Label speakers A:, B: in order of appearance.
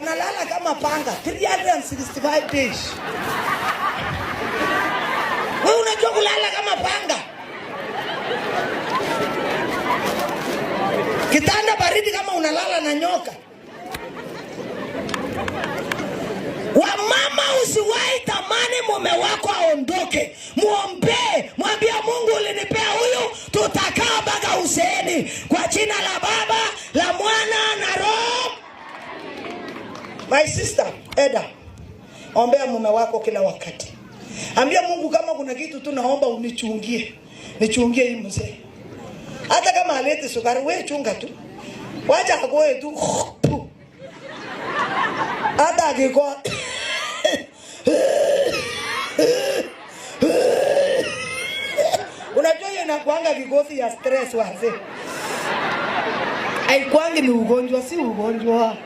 A: Unalala kama panga 365 days. Wewe unajua kulala kama panga? Kitanda baridi kama unalala na nyoka. Wamama, usiwahi tamani mume wako aondoke. Muombee, mwambie Mungu, ulinipea huyu, tutakaa mpaka uzeeni, kwa jina la Baba, la Mwana na Roho. My sister Eda, ombea mume wako kila wakati. Ambia Mungu, kama kuna kitu tu naomba unichungie, nichungie hii mzee. Hata kama alete sukari, we chunga tu, wacha akoe tu. Hata akikoa unajua hiyo inakuanga vikosi ya stress wazee. Haikuangi ni ugonjwa, si ugonjwa.